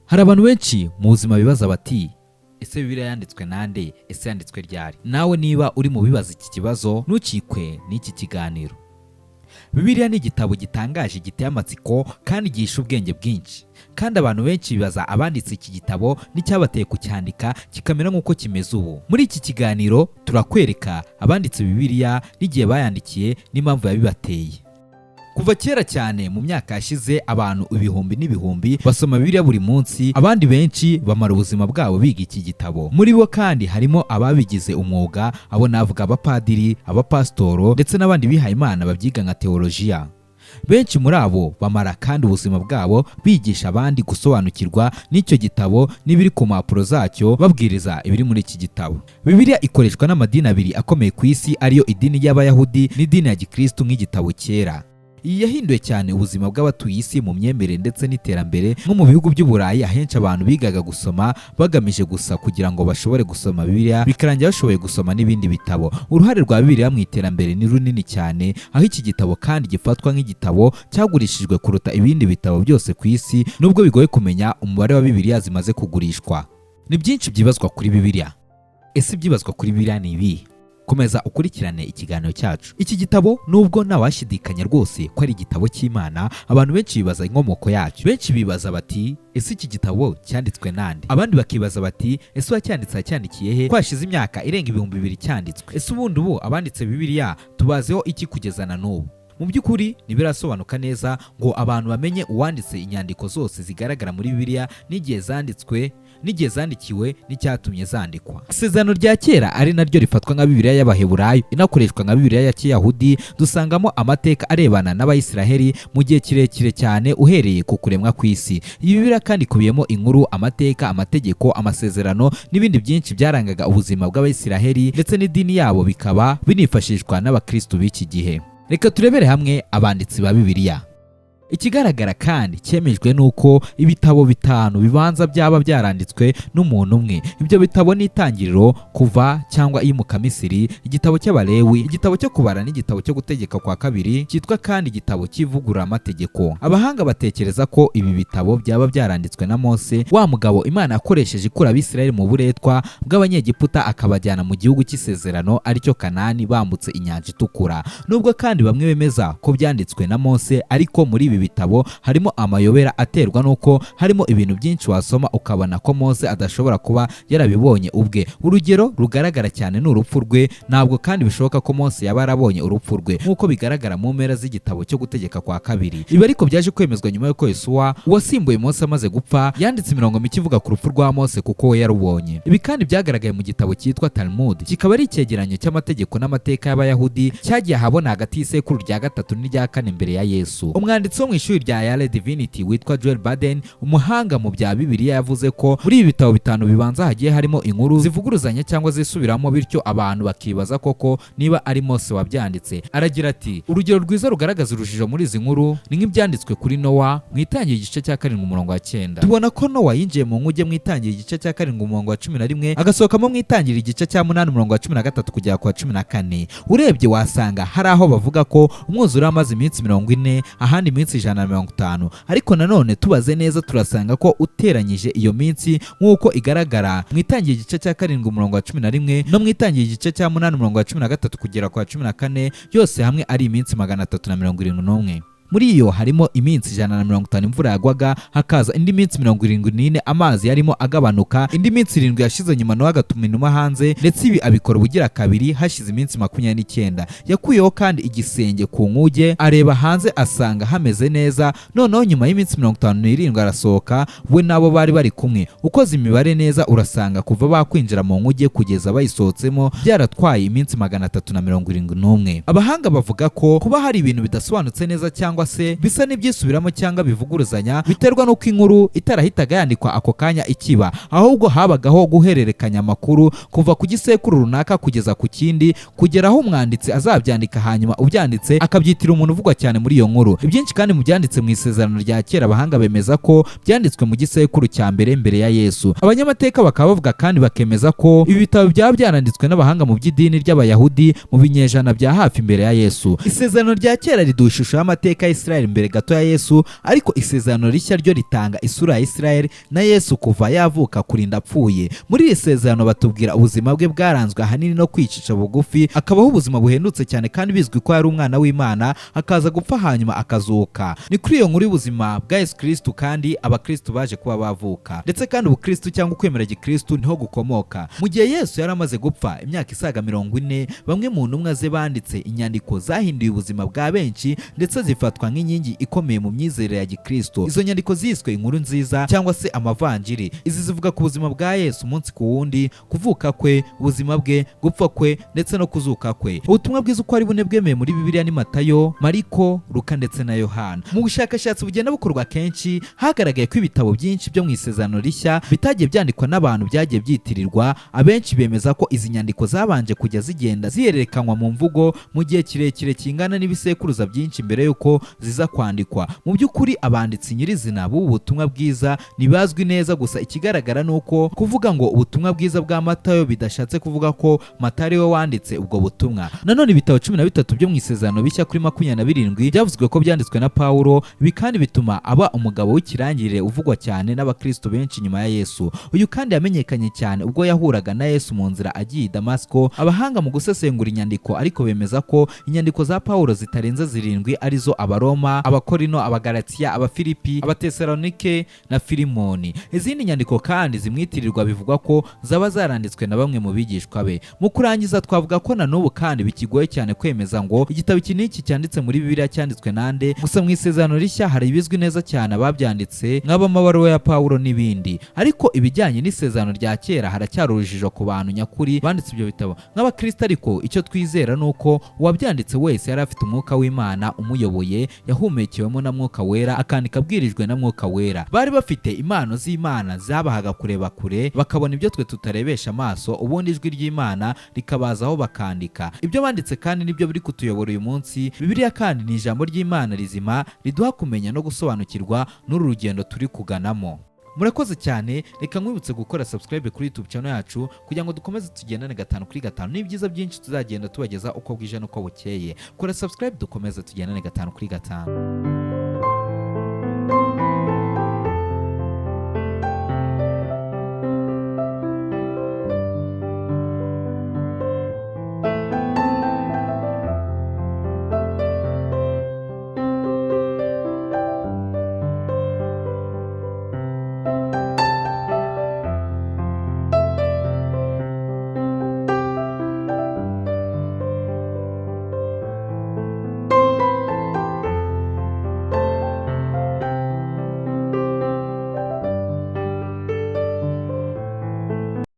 Hari abantu benshi mu buzima bibaza bati: "Ese Bibiliya yanditswe nande? Ese yanditswe ryari?" Nawe niba uri mu bibaza iki kibazo, ntucikwe n'iki kiganiro. Bibiliya ni igitabo gitangaje, giteye amatsiko kandi gihisha ubwenge bwinshi, kandi abantu benshi bibaza abanditse iki gitabo n'icyabateye kucyandika kikamera nk'uko kimeze ubu. Muri iki kiganiro turakwereka abanditse Bibiliya n'igihe bayandikiye n'impamvu yabibateye. Kuva kera cyane mu myaka yashize, abantu ibihumbi n'ibihumbi basoma Bibiliya buri munsi. Abandi benshi bamara ubuzima bwabo biga iki gitabo. Muri bo kandi harimo ababigize umwuga, abo navuga abapadiri, abapasitoro ndetse n'abandi bihaye Imana babyiga nka teolojiya. Benshi muri abo bamara kandi ubuzima bwabo bigisha abandi gusobanukirwa n'icyo gitabo n'ibiri ku mpapuro zacyo, babwiriza ibiri muri iki gitabo. Bibiliya ikoreshwa n'amadini abiri akomeye ku isi, ariyo idini y'Abayahudi n'idini ya Gikristu, nk'igitabo cyera. Iyi yahinduye cyane ubuzima bw'abatuye isi mu myemerere ndetse n'iterambere. Nko mu bihugu by'Uburayi, ahenshi abantu bigaga gusoma bagamije gusa kugira ngo bashobore gusoma Bibiliya, bikarangira bashoboye gusoma n'ibindi bitabo. Uruhare rwa Bibiliya mu iterambere ni runini cyane, aho iki gitabo kandi gifatwa nk'igitabo cyagurishijwe kuruta ibindi bitabo byose ku isi, nubwo bigoye kumenya umubare wa Bibiliya zimaze kugurishwa. Ni byinshi byibazwa kuri Bibiliya. Ese ibyibazwa kuri Bibiliya ni ibihe? Komeza ukurikirane ikiganiro cyacu. Iki gitabo, nubwo ntawashidikanya rwose ko ari igitabo cy'Imana, abantu benshi bibaza inkomoko yacyo. Benshi bibaza bati: "Ese iki gitabo cyanditswe nande?" Abandi bakibaza bati: "Ese uwacyanditse yacyandikiye he, ko hashize imyaka irenga 2000 cyanditswe? Ese ubundi ubu abanditse Bibiliya tubaziho iki kugeza na n'ubu?" Mu by'ukuri ntibirasobanuka neza ngo abantu bamenye uwanditse inyandiko zose zigaragara muri Bibiliya, n'igihe zanditswe, n'igihe zandikiwe, n'icyatumye zandikwa. Isezerano rya Kera, ari naryo rifatwa nka Bibiliya y'Abaheburayo inakoreshwa nka Bibiliya ya Kiyahudi, dusangamo amateka arebana n'Abayisiraheli mu gihe kirekire cyane uhereye ku kuremwa kw'isi. Iyi Bibiliya kandi ikubiyemo inkuru, amateka, amategeko, amasezerano n'ibindi byinshi byarangaga ubuzima bw'Abayisiraheli ndetse n'idini yabo, bikaba binifashishwa n'abakristu b'iki gihe. Reka turebere hamwe abanditsi ba Bibiliya. Ikigaragara kandi cyemejwe nuko ibitabo bitanu bibanza byaba byaranditswe n'umuntu umwe. Ibyo bitabo ni Itangiriro, Kuva cyangwa Iyimukamisiri, igitabo cy'Abalewi, igitabo cyo Kubara n'igitabo cyo Gutegeka kwa Kabiri, cyitwa kandi igitabo cy'Ivugururamategeko. Abahanga batekereza ko ibi bitabo byaba byaranditswe na Mose, wa mugabo Imana yakoresheje ikura Abisirayeli mu buretwa bw'Abanyegiputa akabajyana mu gihugu cy'isezerano, aricyo Kanani, bambutse Inyanja Itukura. Nubwo kandi bamwe bemeza ko byanditswe na Mose, ariko muri ibi bitabo harimo amayobera aterwa n'uko harimo ibintu byinshi wasoma ukabona ko Mose adashobora kuba yarabibonye ubwe. Urugero rugaragara cyane ni urupfu rwe. Ntabwo kandi bishoboka ko Mose yaba yarabonye urupfu rwe, nk'uko bigaragara mu mpera z'igitabo cyo Gutegeka kwa Kabiri. Ibi ariko byaje kwemezwa nyuma y'uko Yosuwa, uwasimbuye Mose amaze gupfa, yanditse imirongo mike ivuga ku rupfu rwa Mose kuko we yarubonye. Ibi kandi byagaragaye mu gitabo cyitwa Talmud, kikaba ari icyegeranyo cy'amategeko n'amateka y'Abayahudi cyagiye ahabona hagati y'isekuru rya gatatu n'irya kane mbere ya Yesu. Umwanditsi wo mu ishuri rya Yale Divinity witwa Joel Baden, umuhanga mu bya Bibiliya, yavuze ko muri ibi bitabo bitanu bibanza hagiye harimo inkuru zivuguruzanya cyangwa zisubiramo, bityo abantu bakibaza koko niba ari Mose wabyanditse. Aragira ati: "Urugero rwiza rugaragaza urujijo muri izi nkuru ni nk'ibyanditswe kuri Nowa mu Itangira igice cya 7 umurongo wa 9. Tubona ko Nowa yinjiye mu nkuge mu Itangira igice cya 7 umurongo wa 11, agasohokamo mu Itangira igice cya 8 umurongo wa 13 kugera ku wa 14. Urebye wasanga hari aho bavuga ko umwuzure wamaze iminsi 40, ahandi iminsi 150, ariko nanone tubaze neza turasanga ko uteranyije iyo minsi nk'uko igaragara mu Itangira igice cya 7 umurongo wa 11 no mu Itangira igice cya 8 umurongo wa 13 kugera ku wa 14, yose hamwe ari iminsi 371. Muri iyo harimo iminsi 150 imvura yagwaga, hakaza indi minsi 74 amazi yarimo agabanuka, indi minsi 7 yashize nyuma Nowa agatuma inuma hanze, ndetse ibi abikora ubugira kabiri hashize iminsi 29. Yakuyeho kandi igisenge ku nkuge, areba hanze asanga hameze neza, noneho nyuma y'iminsi 57 arasohoka, we n'abo bari bari kumwe. Ukoze imibare neza urasanga kuva bakwinjira mu nkuge kugeza bayisohotsemo byaratwaye iminsi 371." Abahanga bavuga ko kuba hari ibintu bidasobanutse neza cyangwa se bisa n'ibyisubiramo cyangwa bivuguruzanya biterwa n'uko inkuru itarahitaga yandikwa ako kanya ikiba, ahubwo habagaho guhererekanya amakuru kuva ku gisekuru runaka kugeza ku kindi, kugera aho umwanditsi azabyandika, hanyuma ubyanditse akabyitira umuntu uvugwa cyane muri iyo nkuru. Ibyinshi kandi mu byanditse mu Isezerano rya Kera, abahanga bemeza ko byanditswe mu gisekuru cya mbere mbere ya Yesu. Abanyamateka bakaba bavuga kandi bakemeza ko ibi bitabo byaba byaranditswe n'abahanga mu by'idini ry'Abayahudi mu binyejana bya hafi mbere ya Yesu. Isezerano rya Kera riduha ishusho y'amateka. ya Isirayeli mbere gato ya Yesu, ariko isezerano rishya ryo ritanga isura ya Isirayeli na Yesu kuva yavuka kurinda apfuye. Muri iri sezerano batubwira ubuzima bwe bwaranzwe ahanini no kwicisha bugufi, akabaho ubuzima buhendutse cyane kandi bizwi ko yari umwana w'Imana, akaza gupfa hanyuma akazuka. Ni kuri iyo nkuru y'ubuzima bwa Yesu Kristo kandi abakristo baje kuba bavuka, ndetse kandi ubukristo cyangwa ukwemera gikristo niho gukomoka. Mu gihe Yesu yari amaze gupfa imyaka isaga 40, bamwe mu ntumwa ze banditse inyandiko zahinduye ubuzima bwa benshi ndetse zifatwa nk'inkingi ikomeye mu myizerere ya gikristo. Izo nyandiko ziswe inkuru nziza cyangwa se amavanjiri. Izi zivuga ku buzima bwa Yesu umunsi ku wundi, kuvuka kwe, ubuzima bwe, gupfa kwe ndetse no kuzuka kwe. Ubutumwa bwiza uko ari bune bwemeye muri Bibiliya ni Matayo, Mariko, Luka ndetse na Yohana. Mu bushakashatsi bugenda bukorwa kenshi, hagaragaye ko ibitabo byinshi byo mu isezerano rishya bitagiye byandikwa n'abantu, byagiye byitirirwa. Abenshi bemeza ko izi nyandiko zabanje kujya zigenda zihererekanywa mu mvugo mu gihe kirekire kingana n'ibisekuruza byinshi mbere y'uko ziza kwandikwa. Mu by'ukuri abanditsi nyirizina b'ubu butumwa bwiza ntibazwi neza, gusa ikigaragara ni uko kuvuga ngo ubutumwa bwiza bwa Matayo bidashatse kuvuga ko Matayo ari we wanditse ubwo butumwa. Nanone ibitabo 13 byo mu isezerano bishya kuri 27 byavuzwe ko byanditswe na Pawulo. Ibi kandi bituma aba umugabo w'ikirangirire uvugwa cyane n'abakristo benshi nyuma ya Yesu. Uyu kandi yamenyekanye cyane ubwo yahuraga na Yesu mu nzira agiye i Damasiko. Abahanga mu gusesengura inyandiko ariko bemeza ko inyandiko za Pawulo zitarenze 7, arizo Abaroma, Abakorino, Abagalatiya, Abafilipi, Abatesalonike na Filimoni. Izindi nyandiko kandi zimwitirirwa bivugwa ko zaba zaranditswe na bamwe mu bigishwa be. Mu kurangiza twavuga ko na n'ubu kandi bikigoye cyane kwemeza ngo igitabo iki n'iki cyanditse muri Bibiliya cyanditswe nande. Gusa mu isezerano rishya hari ibizwi neza cyane ababyanditse nk'abamabaruwa ya Pawulo n'ibindi, ariko ibijyanye n'isezerano rya kera haracyari urujijo ku bantu nyakuri banditse ibyo bitabo. Nk'abakristo ariko icyo twizera ni uko uwabyanditse wese yari afite umwuka w'Imana umuyoboye, yahumekewemo na Mwuka Wera, akandika abwirijwe na Mwuka Wera. Bari bafite impano z'Imana zabahaga kureba kure bakabona ibyo twe tutarebesha amaso, ubundi ijwi ry'Imana rikabazaho bakandika. Ibyo banditse kandi nibyo biri kutuyobora uyu munsi. Bibiliya kandi ni ijambo ry'Imana rizima riduha kumenya no gusobanukirwa n'uru rugendo turi kuganamo. Murakoze cyane, reka nkwibutse gukora subscribe kuri YouTube channel yacu kugira ngo dukomeze tugendane 5 kuri 5 n'ibyiza byinshi tuzagenda tubageza uko bwije n'uko bukeye. Kora subscribe dukomeze tugendane 5 kuri 5.